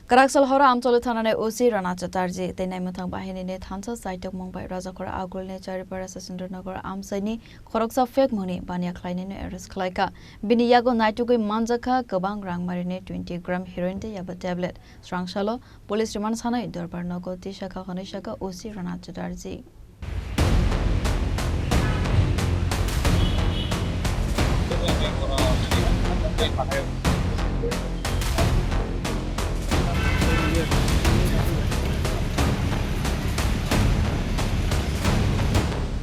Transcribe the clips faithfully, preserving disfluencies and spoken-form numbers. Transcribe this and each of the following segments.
Kwraksal horo Amtoli thanani O C Rana Chatterjee tei naimwthang bahinini thansa chaitokmung bai Rajakhor Agulni Charipara Sachindranagar amchaini khoroksa phekmungni baniya khlainino arrest khlaikha. Bini yago naitugwi manjakha kwbang rangmarini twenty gram heroin tei yaba tablet. Srangsalo police remand sanai dorbar nogo tisakha hwnwi sakha O C Rana Chatterjee.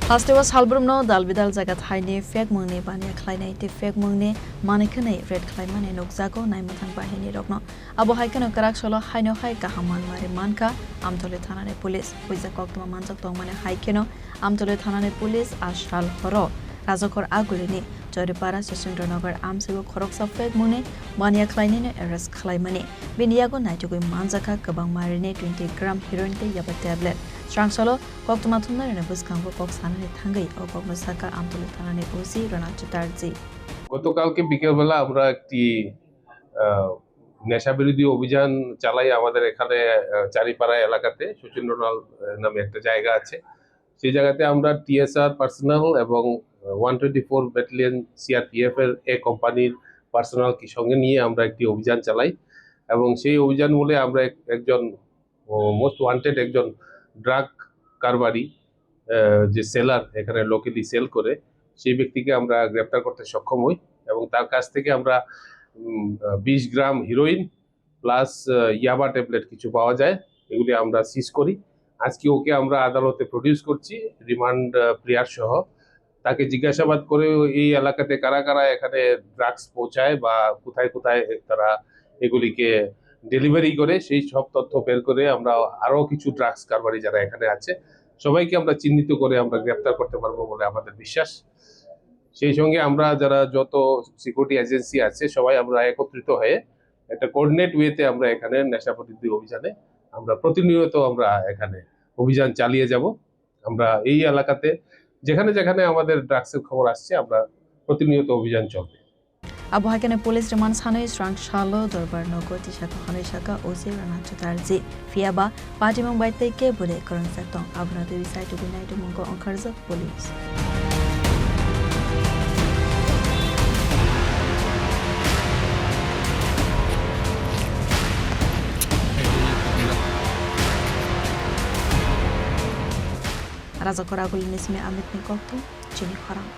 Hasteo salbrumno dal bidal jaga thaini phekmungni baniya khlainai tei phekmungni manwi khwnwi raid khlaimani nukjago naimwthang bahinirokno. Abo hai kheno kwraksalo haino hai kaham manmari mankha Amtoli thanani police. Puisa koktwma manjak tongmani hai kheno Amtoli thanani police a sal horo Rajakhor Agulini Charipara Sachindranagar amsaigo khoroksa phekmungni baniya khlainino arrest khlaimani. Bini yago naitugwi manjakha kwbang marini twenty gram heroin tei yaba tablet. Srangsalo koktwma thumnairokni bwskango kok sanani thangwi o kokno sakha Amtoli thanani O C Rana Chatterjee. গতকালকে বিকেলবেলা আমরা একটি, আহ, নেশা বিরোধী অভিযান চালাই আমাদের এখানে, আহ, চারিপাড়া এলাকাতে। শচীন্দ্রনাল, আহ, নামে একটা জায়গা আছে। সেই জায়গাতে আমরা টিএসআর পার্সোনাল এবং, আহ, one twenty four battalion CRPF এর এ কোম্পানির পার্সোনাল কি সঙ্গে নিয়ে আমরা একটি অভিযান চালাই এবং সেই অভিযান মূলে আমরা এক-, একজন ও মোস্ট ওয়ান্টেড একজন ড্রাগ কারবারি, আহ, যে সেলার এখানে লোকালি সেল করে, সেই ব্যক্তিকে আমরা গ্রেপ্তার করতে সক্ষম হই এবং তার কাছ থেকে আমরা, উম, আহ, বিশ গ্রাম হিরোইন প্লাস, আহ, ইয়াবা ট্যাবলেট কিছু পাওয়া যায়, এগুলি আমরা সিজ করি। আজকে ওকে আমরা আদালতে প্রডিউস করছি রিমান্ড, আহ, প্লেয়ার সহ। তাকে জিজ্ঞাসাবাদ করে এই এলাকাতে কারা কারা এখানে ড্রাগস পৌঁছায় বা কোথায় কোথায় তারা এগুলিকে ডেলিভারি করে, সেই সব তথ্য বের করে আমরা আরও কিছু ড্রাগস কারবারি যারা এখানে আছে, সবাইকে আমরা চিহ্নিত করে আমরা গ্রেপ্তার করতে পারবো বলে আমাদের বিশ্বাস। সেই সঙ্গে আমরা যারা যত সিকিউরিটি এজেন্সি আছে, সবাই আমরা একত্রিত হয়ে একটা কোঅর্ডিনেট ওয়েতে আমরা এখানে নেশা প্রতিরোধী অভিযানে আমরা প্রতিনিয়ত আমরা এখানে অভিযান চালিয়ে যাব। আমরা এই এলাকাতে যেখানে যেখানে আমাদের ড্রাগসের খবর আসছে, আমরা প্রতিনিয়ত অভিযান চলবে। Abo hai kheno police remand sanwi srangsalo dorbar nogo tisakha hwnwi sakha O C Rana Chatterjee. Phiya ba patimung bai tei kebo de kwrwngsa tong, abono twiwi sai tubui nai tongmungo wngkharjak police. Rajakhor Agulini simi Amit ni kokthum chini khorang.